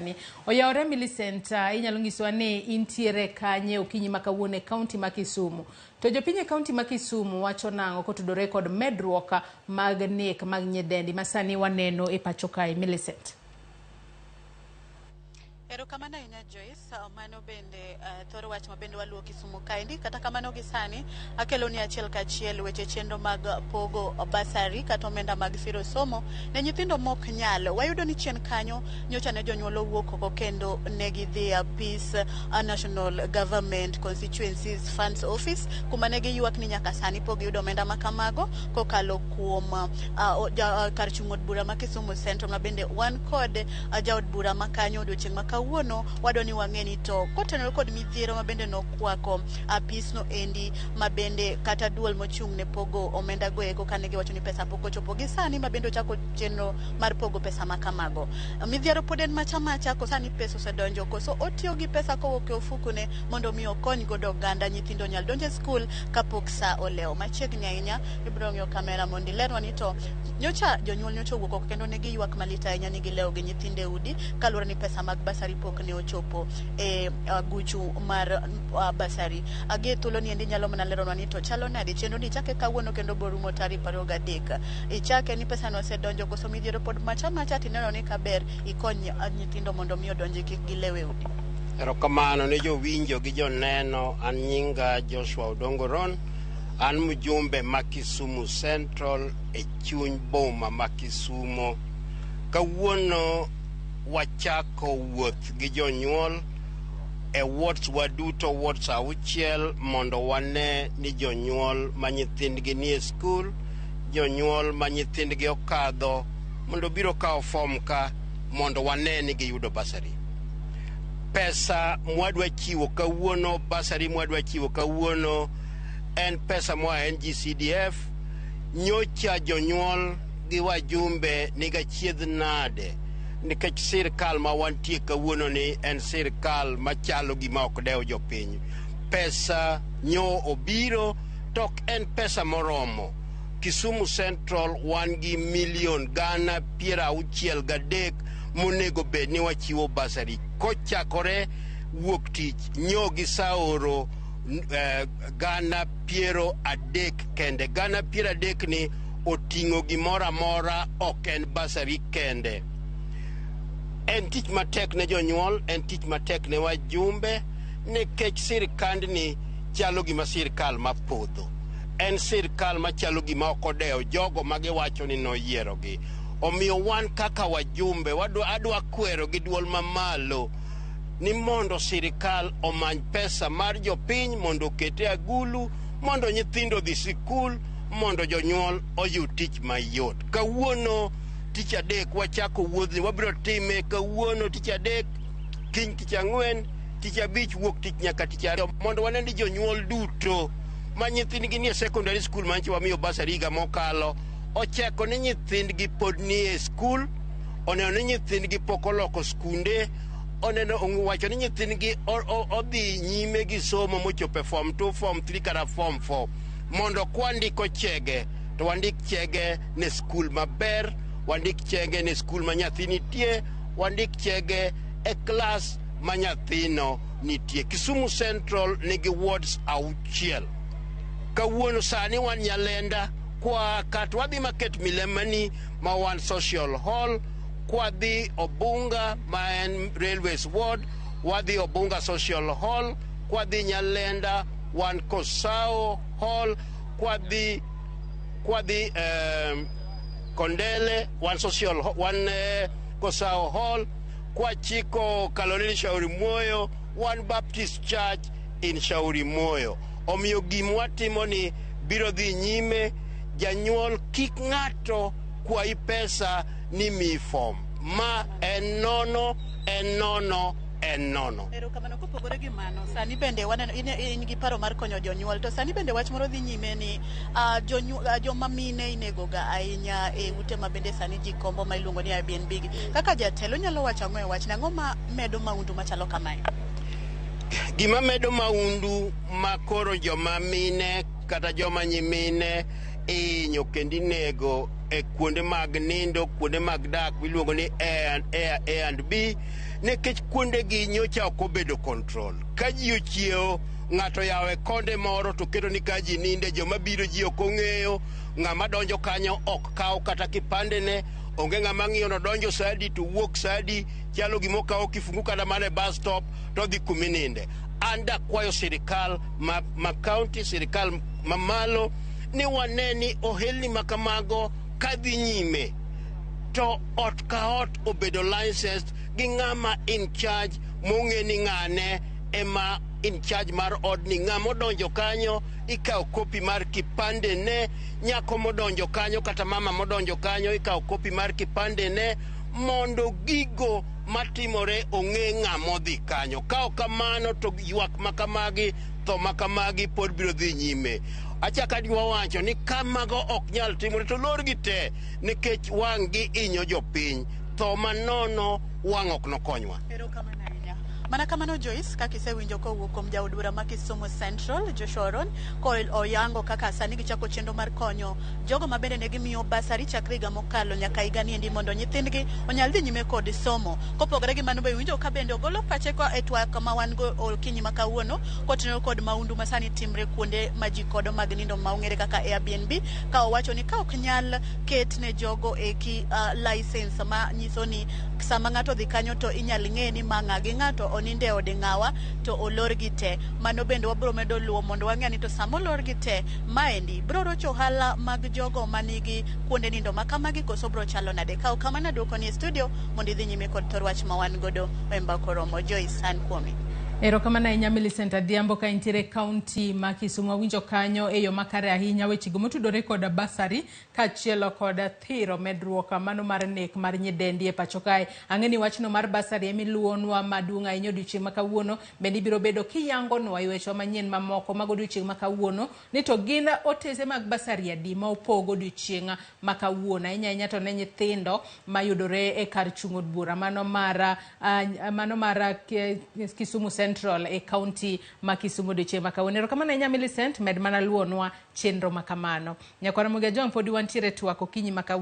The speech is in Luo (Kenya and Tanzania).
sani. Oyawore Millicent, inyalo nyisowa ni intiere kanye okinyi ma kawuono e kaunti ma Kisumu. To jopiny e kaunti ma Kisumu wacho nang'o kotudore kod medruok mag nek mag nyidendi ma sani waneno e pacho kae, Millicent? Erokamano ahinya Joyce. Mano bende thor wach ma bende waluwo Kisumu kaendi. Kata kamano gi sani akelo ni achiel kachiel weche chenro mag pogo basari kata omenda mag siro somo ne nyithindo mok nyal. Wayudo ni chien kanyo nyocha ne jonyuol owuok oko kendo ne gidhi e apis National Government Constituencies Funds Office kuma ne giywak ni nyaka sani pok giyudo omenda ma kamago kokalo kuom kar chung' od bura ma Kisumu Central ma bende wan kod jaod bura ma kanyo odiochieng' ma kawuono wadwa ni wang'e ni to kotenore kod midhiero ma bende nokwako apisno endi ma bende kata duol mochung' ne pogo omenda go eko kane giwacho ni pesa pok ochopo gi sani ma bende ochako chenro mar pogo pesa ma kamago. Midhiero pod en macha macha koso sani pesa osedonjo koso otiyo gi pesa kowuok e ofukune mondo mi okony godo oganda nyithindo onyal donjo e skul kapok sa olewo. Machiegni ahinya ibiro ng'iyo kamera mondo ilerwa ni to nyocha jonyuol nyocha owuok oko kendo ne giywak malit ahinya ni gilewo gi nyithindo e udi kaluwore ni pesa mag basari pok ne ochopo e guchu mar basari. Gie thuolo ni endi nyalo mana leronwa ni to chalo nade chenro ni ichake kawuono kendo borumo tarik 23. Ichake ni pesa no osedonjo koso midhiero pod macha macha tineno ni kaber ikony nyithindo mondo mi odonji kik gilew e udi. Erokamano ne jowinjo gi joneno, an nyinga Joshua Odongo Ron, an mjumbe ma Kisumu Central e chuny boma ma Kisumo. Kawuono wachako wuoth gi jonyuol e wards waduto, wards 6, mondo wane ni jonyuol ma nyithindgi nie skul, jonyuol ma nyithindgi okadho mondo biro kawo form ka mondo wane ni giyudo basari. Pesa mwadwa chiwo kawuono, basari mwadwa chiwo kawuono en pesa moa NGCDF. Nyocha jonyuol gi wajumbe niga chiedh nade nikech sirkal ma wantie kawuono ni en sirkal machalo gima ok dew jopiny. Pesa nyo obiro to ok en pesa moromo. Kisumu Central wan gi milion 603,000 monego bed ni wachiwo basari. Kochakore wuok tich nyo gi saoro 30,000 kende. 30,000 ni oting'o gimoro amora, ok en basari kende. En tich matek ne jonyuol, en tich matek ne wajumbe, nikech sirkandni chalo gima sirkal mapodho. En sirkal machalo gima ok odewo jogo ma giwacho ni noyierogi. Omiyo wan kaka wajumbe adwa kwero gi duol mamalo ni mondo sirkal omany pesa mar jopiny mondo oket e agulu mondo nyithindo odhi sikul mondo jonyuol oyud tich mayot. Kawuono tich adek wachako wuodhni, wabiro time kawuono tich adek, kiny tich ang'wen, tich abich, wuok tich nyaka tich ariyo mondo wane ni jonyuol duto ma nyithindgi nie secondary school manche wamiyo basari higa mokalo ocheko ni nyithindgi pod nie skul, oneno ni nyithindgi pok oloko skunde, oneno wacho ni nyithindgi odhi nyime gi somo mochopo e form 2, form 3 kata form 4 mondo kwandiko chege to wandik chege ne skul maber, wandik chege ne skul ma nyathi nitie, wandik chege e klas ma nyathino nitie. Kisumu Central nigi wards 6. Kawuono sani wan Nyalenda, kwa kat wadhi Market Milimani ma wan Social Hall, kwadhi Obunga ma en Railways Ward, wadhi Obunga Social Hall, kwadhi Nyalenda wan Kosao Hall, kwadhi Kondele wan Social wan Kosao Hall, kwachiko Kaloleni Shauri Moyo wan Baptist Church in Shauri Moyo. Omiyo gima watimo ni biro dhi nyime. Janyuol kik ng'ato kwayi pesa ni mi form. Ma en nono, en nono, en nono. Erokamano. Kopogore gi mano, sani bende waneno in gi paro mar konyo jonyuol, to sani bende wach moro dhi nyime ni joma mine inego ga ahinya e ute ma bende sani ji kombo ma iluongo ni Airbnb gi. Kaka jatelo inyalo wacho ang'o e wachni? Ang'o ma medo maundu machalo kamae? Gima medo maundu ma koro joma mine kata joma nyimine ihinyo kendo inego e kuonde mag nindo, kuonde mag dak miluongo ni A and B. Nikech kuondegi nyocha ok obedo control. Ka ji ochiewo, ng'ato yawe konde moro to keto ni ka ji ninde, joma biro ji ok ong'eyo, ng'ama donjo kanyo ok kaw kata kipandene, onge ng'ama ng'iyo nodonjo sa adi to wuok sa adi, chalo gima okawo kifungu kata mana e bus stop to odhi kumininde. An dakwayo sirikal ma county, sirikal mamalo ni wane ni ohelni ma kamago kadhi nyime to ot ka ot obedo licensed gi ng'ama in charge mong'e ni ng'ane ema in charge mar odni. Ng'ama odonjo kanyo ikawo kopi mar kipande ne, nyako modonjo kanyo kata mama modonjo kanyo ikawo kopi mar kipande ne mondo gigo matimore ong'e ng'ama odhi kanyo. Ka ok kamano to ywak makamagi, tho makamagi pod biro dhi nyime. Achako adwa wacho ni ka mago ok nyal timore to lorgi te nikech wang' gi inyo jopiny. Tho manono wang' ok nokonywa. Erokamano ahinya. Mana kamano Joyce, kaka isewinjo kowuok kuom jaod bura ma Kisumu Central, Joshua Oron, ko oyango kaka sani gichako chenro mar konyo jogo ma bende ne gimiyo basari chakre higa mokalo nyaka higa niendi mondo nyithindgi onyal dhi nyime kod somo. Kopogore gi mano be iwinjo ka bende ogolo pache ko e twak ma wan go okinyi ma kawuono kotenore kod maundu ma sani timre kuonde ma ji kodo mag nindo ma ong'ere kaka Airbnb, ka owacho ni ka ok nyal ket ne jogo eki license ma nyiso ni sama ng'ato odhi kanyo to inyal ng'e ni ma ng'a gi ng'ato oninde e ode ng'awa to olorgi te. Mano bende wabro medo luwo mondo wang'e ni to sama olorgi te, maendi bro rocho ohala mag jogo manigi kuonde nindo ma kamagi koso bro chalo nade. Kaw kamano aduoko ni e studio mondo idhi nyime kod thor wach ma wan godo e mbaka oromo. Joyce, an kuomi. Erokamano ahinya Millicent Adhiambo ka intiere e kaunti ma Kisumu. Awinjo kanyo e yo makare ahinya wechego motudore kod basari kaachiel kod thiro medruok mano mar nek mar nyidendi e pacho kae. Ang'e ni wachno mar basari ema iluwonwa maduong' ahinya odiochieng' ma kawuono. Bende ibiro bedo kiyangonwa e wechewa manyien mamoko mag odiochieng' ma kawuono ni to gin otese mag basari adi ma opog odiochieng' ma kawuono. Ahinya ahinya to ne nyithindo mayudore e kar chung' od bura mano mar Kisumu Central e kaunti ma Kisumu odiochieng' ma kawuono. Erokamano ahinya Millicent, med mana luwonwa chenro ma kamano. Nyakwar Ramogi Ajwang' podi wantiere e twak okinyi ma kawuono.